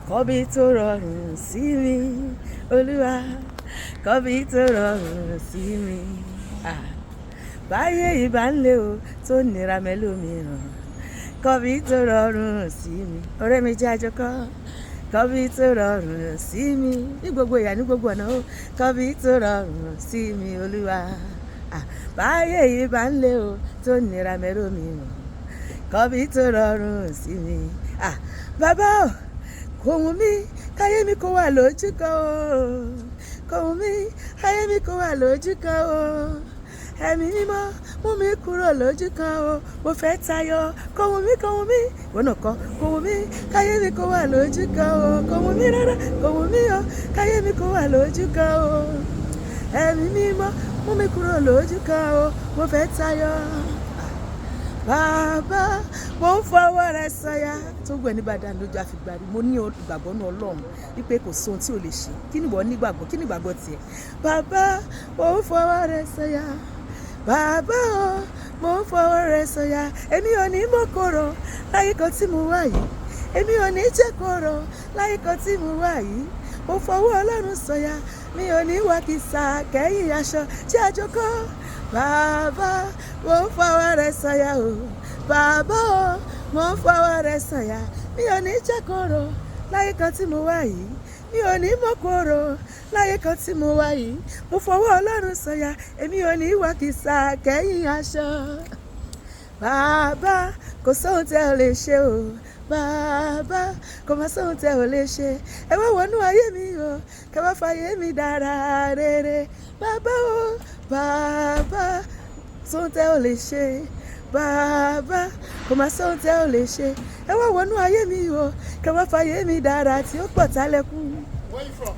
Kọ́bí tó rọrùn sí mi, Olúwa, kọ́bí tó rọrùn sí mi. Ah, báyé ìbá ń lé o, tó nira mẹ́lòmíràn, kọ́bí tó rọrùn sí mi. Ọ̀rẹ́ mi, jẹ́ àjọkọ́. Kọ́bí tó rọrùn sí mi ní gbogbo ìyà, ní gbogbo ọ̀nà o. Kọ́bí tó rọrùn sí mi, Olúwa. Ah, báyé ìbá ń lé o, tó nira mẹ́lòmíràn, kọ́bí tó rọrùn sí mi. Ah, bàbá o, kò wù mí káyé mi kó wà lójú kan o. Kò wù mí káyé mi kó wà lójú kan o. Ẹ̀mí Mímọ́, mú mi kúrò lójú kan o. Mo fẹ́ tayọ. Kò wù mí, kò wù mí. Ìwọ náà kọ́. Kò wù mí káyé mi kó wà lójú kan o. Kò wù mí rárá, kò wù mí o, káyé mi kó wà lójú kan o. Ẹ̀mí Mímọ́, mú mi kúrò lójú kan o. Mo fẹ́ tayọ. Bàbá, mo ń fọwọ́ rẹ sọ̀yà tó gbẹ̀ ní bàdàn lójú àfìgbàrí. Mo ní ìgbàgbọ́ ní Ọlọ́run wípé kò sí ohun tí ò lè ṣe. Kí ni ìwọ nígbàgbọ́? Kí ni ìgbàgbọ́ tiẹ̀? Bàbá, mo ń fọwọ́ rẹ sọ̀yà. Bàbá o, mo ń fọwọ́ rẹ sọ̀yà. Èmi ò ní mọ̀ kóró láyé kan tí mo wà yìí. Èmi ò ní jẹ́ kóró láyé kan tí mo wà yìí. Mo fọwọ́ Ọlọ́run sọ̀yà. Mi ò ní wá kìsà kẹ́yìn aṣọ tí àjọkọ́. Bàbá, mo ń fọwọ́ rẹ sọ̀yà o. Bàbá o, mo ń fọwọ́ rẹ sọ̀yà. Mi ò ní jẹ́ kóró láyé kan tí mo wà yìí. Mi ò ní mọ̀ kóró láyé kan tí mo wà yìí. Mo fọwọ́ Ọlọ́run sọ̀yà. Èmi ò ní wá kìsà kẹ́yìn aṣọ. Bàbá, kò sóhun tẹ́ ò lè ṣe o. Bàbá, kò má sóhun tẹ́ ò lè ṣe. Ẹ wá wọnú ayé mi o, kẹ wá fàyè mi dára rere. Bàbá o, bàbá, sóhun tẹ́ ò lè ṣe. Bàbá, kò má sóhun tẹ́ ò lè ṣe. Ẹ wá wọnú ayé mi o, kẹ wá fàyè mi dára tí ó pọ̀ tálẹ́kùn. Where you from?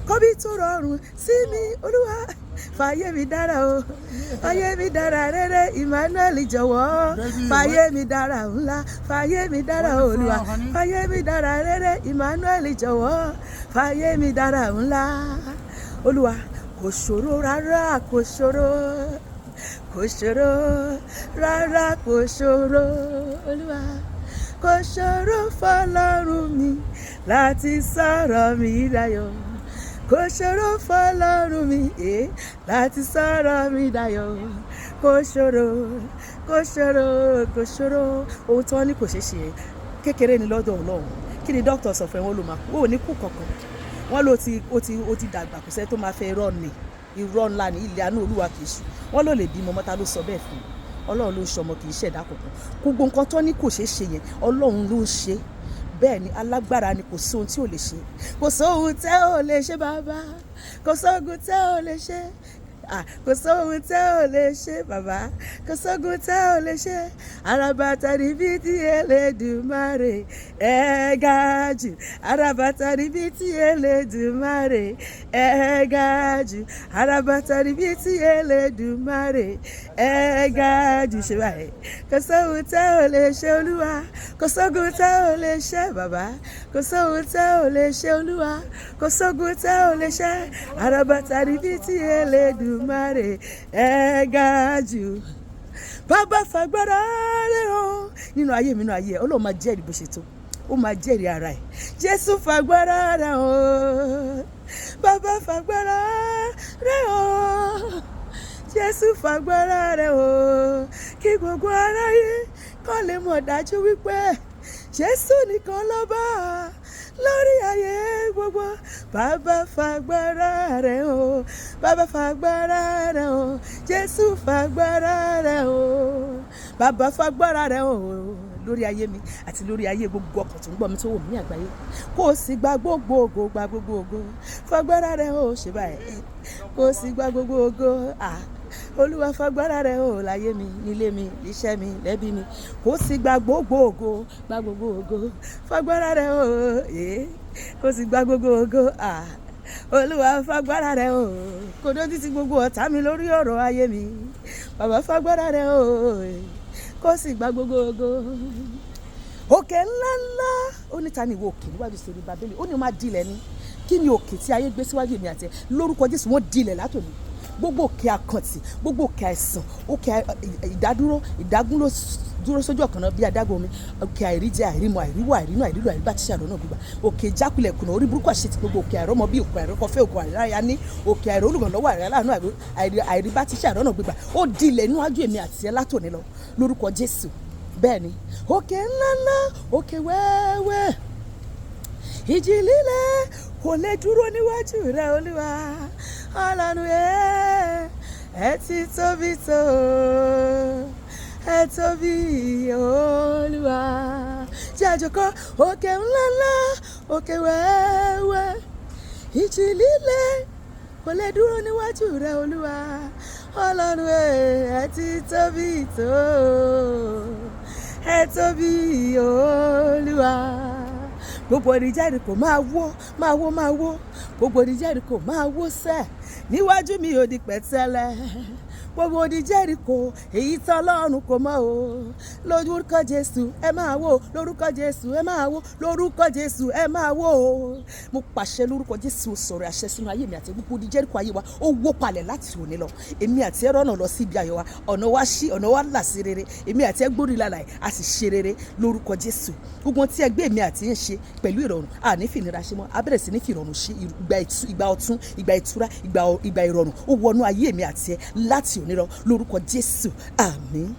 Kọ́bí tó rọrùn sí mi, Olúwa, fàyè mi dára o, fàyè mi dára rere. Emmanuel, jọ̀wọ́, Baby, fàyè mi dára ńlá, fàyè mi dára. Where you Olúwa, from, honey? Fàyè mi dára rere. Emmanuel, jọ̀wọ́, fàyè mi dára ńlá. Olúwa, kò ṣòro rárá, kò ṣòro, kò ṣòro rárá, kò ṣòro. Olúwa, kò ṣòro fọlọ́run mi láti sọ̀rọ̀ mi dayọ̀. Kò ṣòro fọlọ́run mi láti sọ̀rọ̀ mi dayọ̀. Kò ṣòro, kò ṣòro, kò ṣòro. Ohun tí wọ́n ní kò ṣeé ṣe, kékeré ni lọ́dọ̀ Ọlọ́run. Kí ni dókítà sọ fún ẹ? Wọ́n ló máa kú, ó ní kú kankan. Wọ́n ló ti ó ti dàgbà, kò sẹ́ tó máa fẹ́. Irọ́ ni, irọ́ ńlá ni. Ilẹ̀ àánú Olúwa kì í ṣú. Wọ́n ló lè bímọ mọ́ta, ló sọ bẹ́ẹ̀ fún un. Ọlọ́run ló ń ṣọmọ, kì í ṣẹ̀dá kankan. Gbogbo nǹkan tó ní kò ṣeé ṣe yẹn, Ọlọ́run ló ń ṣe. Bẹ́ẹ̀ ni, alágbára ni, kò sí ohun tí ò lè ṣe. Kò sóhun tẹ́ ò lè ṣe, bàbá. Kò sóhun tẹ́ ò lè ṣe. Ah, kò sóhun tẹ́ ò lè ṣe, bàbá. Kò sóhun tẹ́ ò lè ṣe. Àràbàtà níbi tí Elédùmarè ẹ ga jù. Àràbàtà níbi tí Elédùmarè ẹ ga jù. Àràbàtà níbi tí Elédùmarè ẹ ga jù. Ṣe báyìí. Kò sóhun tẹ́ ò lè ṣe, Olúwa. Kò sóhun tẹ́ ò lè ṣe, bàbá. Kò sóhun tẹ́ ò lè ṣe, Olúwa. Kò sóhun tẹ́ ò lè ṣe. Àràbàtà níbi tí Elédùmarè ẹ ga jù. Bàbá, fagbára rẹ̀ o nínú ayé mi, nínú ayé ẹ. Ọlọ́run máa jẹ́rìí bó ṣe tó, ó máa jẹ́rìí ara ẹ̀. Jésù, fagbára rẹ̀ o. Bàbá, fagbára rẹ̀ o. Jésù, fagbára rẹ̀ o, kí gbogbo aráyé kó lè mọ̀ dájú wípé Jésù nìkan lọ́ba lórí ayé gbogbo. Bàbá, fagbára rẹ̀ o. Bàbá, fagbára rẹ̀ o. Jésù, fagbára rẹ̀ o. Bàbá, fagbára rẹ̀ o lórí ayé mi àti lórí ayé gbogbo ọkàn tó ń gbọ́ mi, tó wò mí ní àgbáyé. Kó o sì gba gbogbo ògo, gba gbogbo ògo. Fagbára rẹ̀ o, ṣe báyìí, kó o sì gba gbogbo ògo. Ah, Olúwa, fagbára rẹ̀ o láyé mi, nílé mi, níṣẹ́ mi, lẹ́bí mi. Kó o sì gba gbogbo ògo, gba gbogbo ògo. Fagbára rẹ̀ o, kó o sì gba gbogbo ògo. Ah, Olúwa, fagbára rẹ̀ o, kò dójú ti gbogbo ọ̀tá mi lórí ọ̀rọ̀ ayé mi. Bàbá, fagbára rẹ̀ o, kó o sì gba gbogbo ògo. Òkè ńlá ńlá, ó ní, ta ni ìwọ òkè níwájú Serubábélì? Ó ní o máa dilẹ̀ ni. Kí ni òkè tí ayé gbé síwájú èmi àti ẹ? Lórúkọ Jésù, wọ́n dilẹ̀ látòní. Gbogbo òkè àkàntì, gbogbo òkè àìsàn, òkè ìdádúró, ìdágúnlò. Dúró sójú ọ̀kan náà bí adágún omi. Òkè àìríjẹ, àìrímu, àìríwọ̀, àìrínú, àìrílò, àìríbá tíṣà lọ́nà gbígbà. Òkè ìjákulẹ̀ kùnà, orí burúkú, àṣetì gbogbo, òkè àìrọ́mọ bí, òkè àìrọ́kọfẹ́, òkè àìráyà ní, òkè àìrólùrànlọ́wọ́, àìráláàánú, àìríbá tíṣà lọ́nà gbígbà, ó di ilẹ̀ níwájú èmi àti ẹ látòní lọ lórúkọ Jésù. Bẹ́ẹ̀ ni, òkè ńláńlá, òkè wẹ́wẹ́, ìjì líle kò lè dúró níwájú rẹ, Olúwa Ọlọ́run. Ẹ ti tóbi tó, ẹ tóbi, Olúwa. Jẹ́ àjọkọ́ òkè ńláńlá, òkè wẹ́wẹ́, ìjì líle kò lè dúró níwájú rẹ, Olúwa Ọlọ́run. Ẹ ti tóbi tó, ẹ tóbi, Olúwa. Gbogbo odi Jẹ́ríkò máa wó, máa wó, máa wó. Gbogbo odi Jẹ́ríkò máa wó sẹ́ níwájú mi, ó di pẹ̀tẹ́lẹ̀. Gbogbo odi Jẹ́ríkò èyí tọ́lọ́run kò mọ̀ o, lórúkọ Jésù, ẹ máa wó. Lórúkọ Jésù, ẹ máa wó. Lórúkọ Jésù, ẹ máa wó o. Mo pàṣẹ lórúkọ Jésù, sọ̀rọ̀ àṣẹ sínú ayé mi àti gbogbo odi Jẹ́ríkò ayé wa, ó wó palẹ̀ láti òní lọ. Èmi àti ẹ rọ́nà lọ sí ibi ayọ̀ wa. Ọ̀nà wa ṣí, ọ̀nà wa là sí rere. Èmi àti ẹ gbórí lálàyé, a sì ṣe rere lórúkọ Jésù. Gbogbo tí ẹgbẹ́ èmi àti ń ṣe pẹ̀lú ìrọ̀rùn, a ní fìnira ṣe mọ́. A bẹ̀rẹ̀ sí ní fi ìrọ̀rùn ṣe. Ìgbà ọ̀tun, ìgbà ìtura, ìgbà ìrọ̀rùn, ó wọnú ayé èmi àti ẹ láti òní lọ lórúkọ Jésù. Àmín.